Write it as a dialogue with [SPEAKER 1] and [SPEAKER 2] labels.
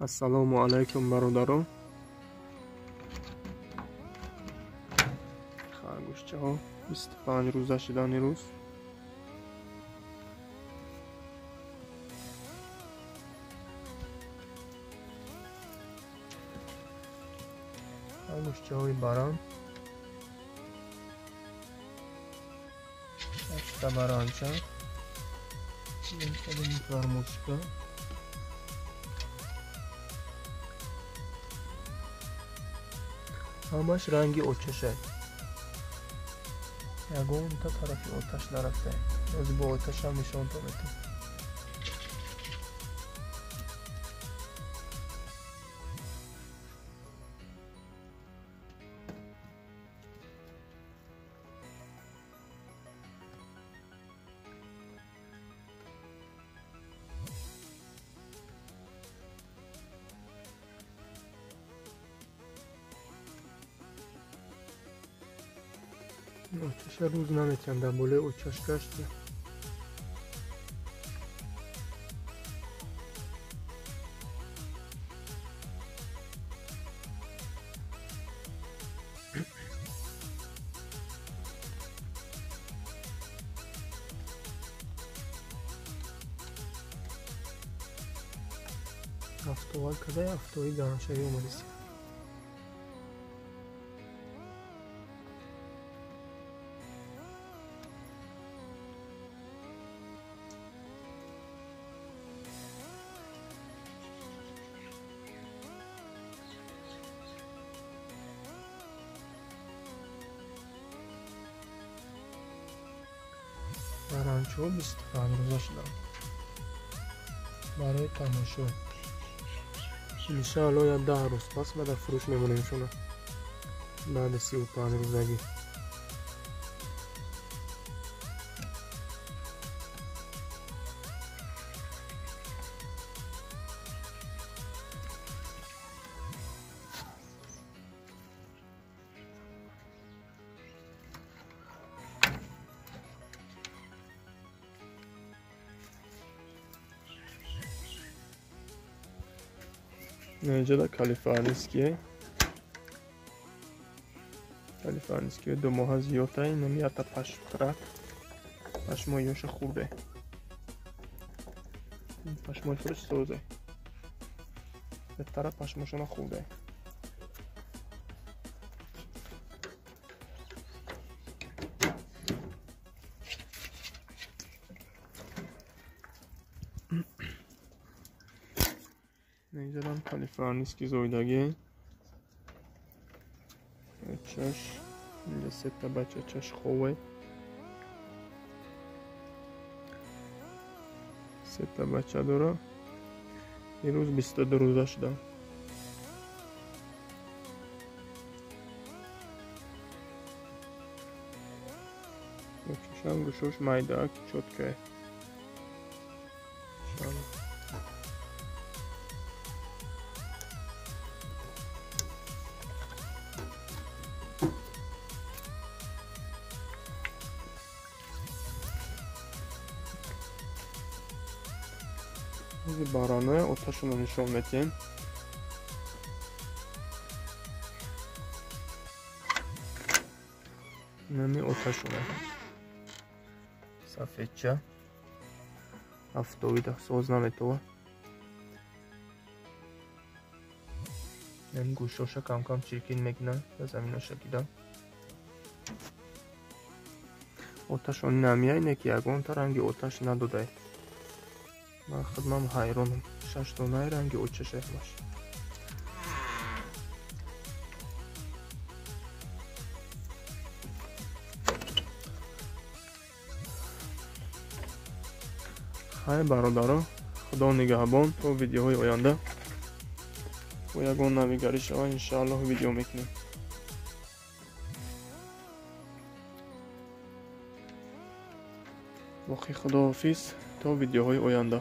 [SPEAKER 1] Ассалому алайкум бародарон. Харгӯшчаҳо 25 рӯза шудан имрӯз. Харгӯшчаҳои баран. Шашта баранча. Гармошка. Ҳамаш ранги оташай. Ягонта тарафи оташ нарафта. Ози бо оташам нишонтон метам. Оташа рӯз наметиҳам, дар болои оташ гашта. Ҳафтовар кадай ҳафтои гармшавӣ омадист. Баранчаҳо 25 рӯза шуданд. Барои тамошо. Иншаалло я 10 рӯз пас ба дар фурӯш мемонем шуна. Баъди 35 рӯзагӣ. Инҷода калифорнийские. Калифорнийские 2 моҳа зиёдта, инам якта пашмхӯрак. Пашмои ёша хурде. Пашмои худаш созе. Беҳтара пашмошона хурде. Инҷодам калифорнийский зоидагӣ. Чаш, инҷа сета бача чаш хове. Сета бача дора. Имрӯз 22 рӯза шудам. Чашам гӯшош майдаак чоткае. Бараноя оташонро нишон метиҳем. Инами оташона. Сафедча. Ҳафтовида соз наметова. Ин гӯшоша кам-кам чиркин мекунад, ба заминоша кида. Оташон намия, ине ки ягонта ранги оташ надодае. Ман худмам ҳайронам. 6 донаи ранги оташай ҳамаш. Хай бародаро, Худо нигаҳбон то видеоҳои оянда. Бо ягон навигарӣ шава иншааллоҳ видео мекунем. Боқӣ худоҳофиз то видеоҳои оянда.